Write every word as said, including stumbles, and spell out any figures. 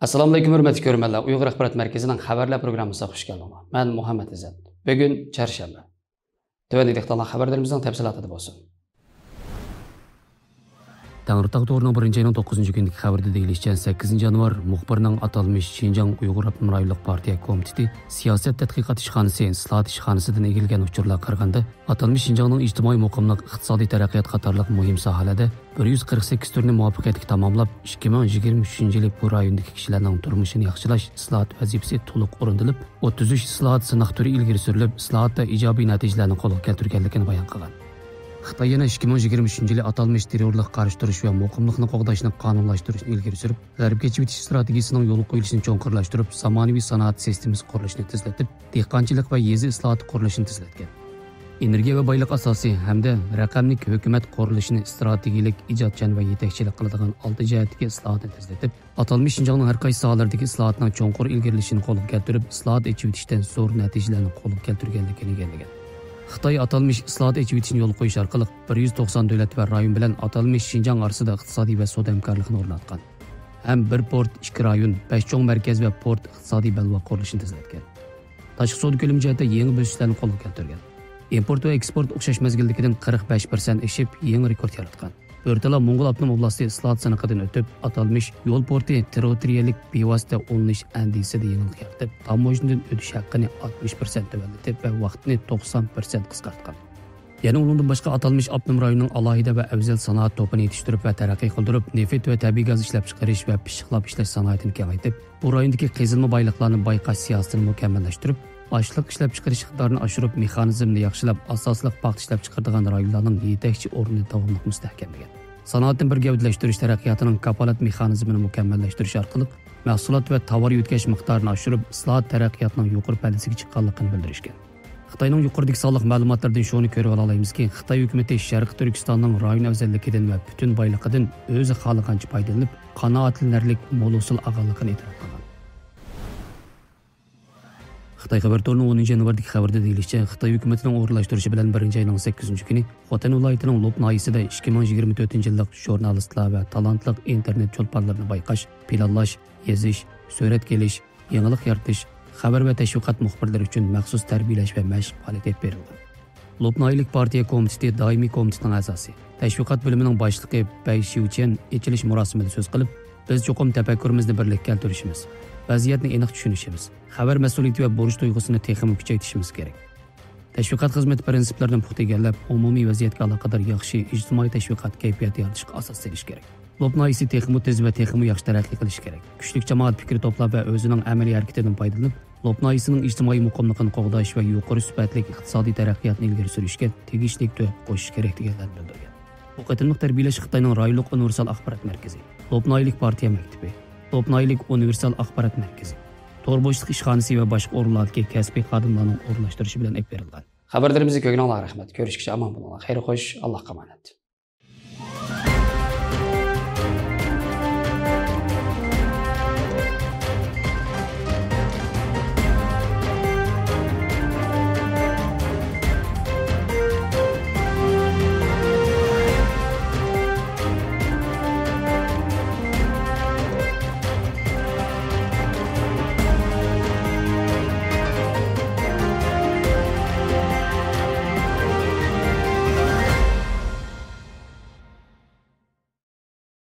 ئەسسالامۇئەلەيكۇم، ھۆرمەتلىك كۆرۈرمەنلەر. ئۇيغۇر ئاخبارات مەركىزىنىڭ خەۋەرلەر پروگراممىسىغا خۇش كەلدىڭلار. مەن مۇھەممەت ئىززەت. بۈگۈن چارشەنبە. تۆۋەندە دىققەتلەر خەۋەرلىرىمىزنىڭ تەپسىلاتىدا بولسۇن. تەڭرىتاغ تورىنىڭ بىرىنچى ئاينىڭ توققۇزىنچى كۈنىدىكى خەۋىرىدە دېيىلىشىچە، سەككىزىنچى يانۋار مۇخبىرنىڭ ئاتالمىش شىنجاڭ ئۇيغۇر ئاپتونوم رايونلۇق پارتىيە كومىتېتى سىياسەت تەتقىقات ئىشخانىسى، ئىسلاھات ئىشخانىسىدىن ئىگىلىگەن ئۇچۇرلارغا قارىغاندا، ئاتالمىش شىنجاڭنىڭ ئىجتىمائىي مۇقىملىق، ئىقتىسادىي تەرەققىيات قاتارلىق مۇھىم ساھەلەردە بىر يۈز قىرىق سەككىز تۈرنى مۇۋەپپەقىيەتلىك تاماملاپ، ئىككى مىڭ يىگىرمە ئۈچىنچى يىلى بۇ رايوندىكى كىشىلەرنىڭ تۇرمۇشىنى ياخشىلاش ئىسلاھات ۋەزىپىسى تولۇق ئورۇندىلىپ، ئوتتۇز ئۈچ ئىسلاھات سىناق تۈرى ئىلگىرى سۈرۈلۈپ، ئىسلاھاتتا ئىجابىي نەتىجىلەرنى قولغا كەلتۈرگەنلىكىنى بايان قىلغان. خىتاي يەنە ئىككى مىڭ يىگىرمە ئۈچىنچى يىلى ئاتالمىش تېررورلۇققا قارشى تۇرۇش ۋە مۇقىملىقنى قوغداشنى قانۇنلاشتۇرۇشنى ئىلگىرى سۈرۈپ، غەربكە چېۋىتىش ئىستراتېگىيىسىنىڭ يولغا قويۇلۇشىنى چوڭقۇرلاشتۇرۇپ، زامانىۋى سانائەت سىستېمىسى قۇرۇلۇشىنى تېزلىتىپ، دېھقانچىلىق ۋە يېزا ئىسلاھاتى قۇرۇلۇشىنى تېزلەتكەن. ئېنېرگىيە ۋە بايلىق ئاساسى ھەمدە رەقەملىك ھۆكۈمەت قۇرۇلۇشىنى ئىستراتېگىيەلىك، ئىجادچان ۋە يېتەكچىلىك قىلىدىغان ئالتە جەھەتتىكى ئىسلاھاتنى تېزلىتىپ، ئاتالمىش شىنجاڭنىڭ ھەر قايسى ساھەلەردىكى ئىسلاھاتنىڭ چوڭقۇر ئىلگىرىلىشىنى قولغا كەلتۈرۈپ، ئىسلاھات ئېچىۋېتىشتە زور نەتىجىلەرنى قولغا كەلتۈرگەنلىكىنى ئىگىلىگەن. خىتاي ئاتالمىش ئىسلاھات ئېچىۋېتىشنى يولغا قويۇش ئارقىلىق، بىر يۈز توقسان دۆلەت ۋە رايون بىلەن ئاتالمىش شىنجاڭ ئارىسىدا ئىقتىسادىي ۋە سودا ھەمكارلىقىنى ئورناتقان ھەم بىر پورت، ئىككى رايون، بەش چوڭ مەركەز ۋە پورت ئىقتىسادىي بەلباغ قۇرۇلۇشىنى تېزلەتكەن. تاشقى سودا كۆلىمى جەھەتتە يېڭى بۆسۈشلەرنى قولغا كەلتۈرگەن. ئىمپورت ۋە ئېكسپورت ئوخشاش مەزگىلدىكىدىن قىرىق بەش پىرسەنت ئېشىپ، يېڭى رېكورت ياراتقان. بۆرتالا موڭغۇل ئاپتونوم ئوبلاستى ئىسلاھات سىنىقىدىن ئۆتۈپ، ئاتالمىش يول پورتى تېررىتورىيەلىك بىۋاسىتە ئۇلىنىش ئەندىزىسىدە يېڭىلىق يارىتىپ، تاموژنىدىن ئۆتۈش ھەققىنى ئاتمىش پىرسەنت تۆۋەنلىتىپ ۋە ۋاقتىنى توقسان پىرسەنت قىسقارتقان. يەنە ئۇنىڭدىن باشقا، ئاتالمىش ئاپتونوم رايوننىڭ ئالاھىدە ۋە ئەۋزەل سانائەت توپىنى يېتىشتۈرۈپ ۋە تەرەققىي قىلدۇرۇپ، نېفىت ۋە تەبىئىي گاز ئىشلەپچىقىرىش ۋە پىششىقلاپ ئىشلەش سانائىتىنى كېڭەيتىپ، بۇ رايوندىكى قېزىلما بايلىقلارنى بايقاش سىياسىتىنى مۇكەممەللەشتۈرۈپ، ئاشلىق ئىشلەپچىقىرىش ئىقتىدارىنى ئاشۇرۇپ، مېخانىزمنى ياخشىلاپ، ئاساسلىق پاختا ئىشلەپچىقىرىدىغان رايونلارنىڭ يېتەكچى ئورنىنى داۋاملىق مۇستەھكەملىگەن. سانائەتنى بىر گەۋدىلەشتۈرۈش تەرەققىياتىنىڭ كاپالەت مېخانىزمىنى مۇكەممەللەشتۈرۈش ئارقىلىق، مەھسۇلات ۋە تاۋار يۆتكەش مىقدارىنى ئاشۇرۇپ، ئىسلاھات تەرەققىياتنىڭ يۇقىرى پەللىسىگە چىققانلىقىنى بىلدۈرۈشكەن. خىتاينىڭ يۇقىرىدىكى سانلىق مەلۇماتلىرىدىن شۇنى كۆرۈۋالالايمىزكى، خىتاي ھۆكۈمىتى شەرقىي تۈركىستاننىڭ رايون ئەۋزەللىكىدىن ۋە پۈتۈن بايلىقىدىن ئۆزى خالىغانچە پايدىلىنىپ، قانائەتلىنەرلىك مول ھوسۇل ئالغانلىقىنى ئېتىراپ قىلغان. خىتاي خەۋەر تورىنىڭ ئونىنچى يانۋاردىكى خەۋىرىدە دېيىلىشىچە، خىتاي ھۆكۈمىتىنىڭ ئورۇنلاشتۇرۇشى بىلەن بىرىنچى ئاينىڭ سەككىزىنچى كۈنى خوتەن ۋىلايىتىنىڭ لوپ ناھىيەسىدە ئىككى مىڭ يىگىرمە تۆتىنچى يىللىق ژۇرنالىستلار ۋە تالانتلىق ئىنتېرنېت چولپانلىرىنى بايقاش، پىلانلاش، يېزىش، سۈرەتكە ئېلىش، يېڭىلىق يارىتىش، خەۋەر ۋە تەشۋىقات مۇخبىرلىرى ئۈچۈن مەخسۇس تەربىيەلەش ۋە مەشىق پائالىيىتى ئېلىپ بېرىلغان. لوپ ناھىيەلىك پارتىيە كومىتېتى دائىمىي كومىتېتىنىڭ ئەزاسى، تەشۋىقات بۆلۈمىنىڭ باشلىقى بەي شيۇچيەن ئېچىلىش مۇراسىمىدا سۆز قىلىپ، بىز چوقۇم تەپەككۇرىمىزنى بىرلىككە كەلتۈرۈشىمىز، ۋەزىيەتنى ئېنىق چۈشىنىشىمىز، خەۋەر مەسئۇلىيىتى ۋە بۇرچ تۇيغۇسىنى تېخىمۇ كۈچەيتىشىمىز كېرەك. تەشۋىقات خىزمىتى پىرىنسىپلىرىنى پۇختا ئىگىلەپ، ئومۇمىي ۋەزىيەتكە ئالاقىدار ياخشى ئىجتىمائىي تەشۋىقات كەيپىياتى يارىتىشقا ئاساس سېلىش كېرەك. لوپ ناھىيەسى تېخىمۇ تېز ۋە تېخىمۇ ياخشى تەرەققىي قىلىشى كېرەك. كۈچلۈك جامائەت پىكرى توپلاپ ۋە ئۆزىنىڭ ئەمەلىي ھەرىكىتىدىن پايدىلىنىپ، لوپ ناھىيەسىنىڭ ئىجتىمائىي مۇقىملىقىنى قوغداش ۋە يۇقىرى سۈپەتلىك ئىقتىسادىي تەرەققىياتنى ئىلگىرى سۈرۈشكە تېگىشلىك تۆھپە قوشۇش كېرەكلىكىنى بىلدۈرگەن. بۇ قېتىملىق تەربىيەلەش خىتاينىڭ رايونلۇق ئۇنىۋېرسال ئاخبارات مەركىزى، لوپ ناھىيەلىك پارتىيە مەكتىپى، لوپ ناھىيەلىك ئۇنىۋېرسال ئاخبارات مەركىزى، تور بوشلۇق ئىشخانىسى ۋە باشقا ئورۇنلاردىكى كەسپىي خادىملارنىڭ ئورۇنلاشتۇرۇشى بىلەن ئېلىپ بېرىلغان. خەۋەرلىرىمىزنى كۆرگىنىڭلارغا رەھمەت. كۆرۈشكىچە ئامان بولۇڭلار. خەير خوش، ئاللاھقا ئامانەت.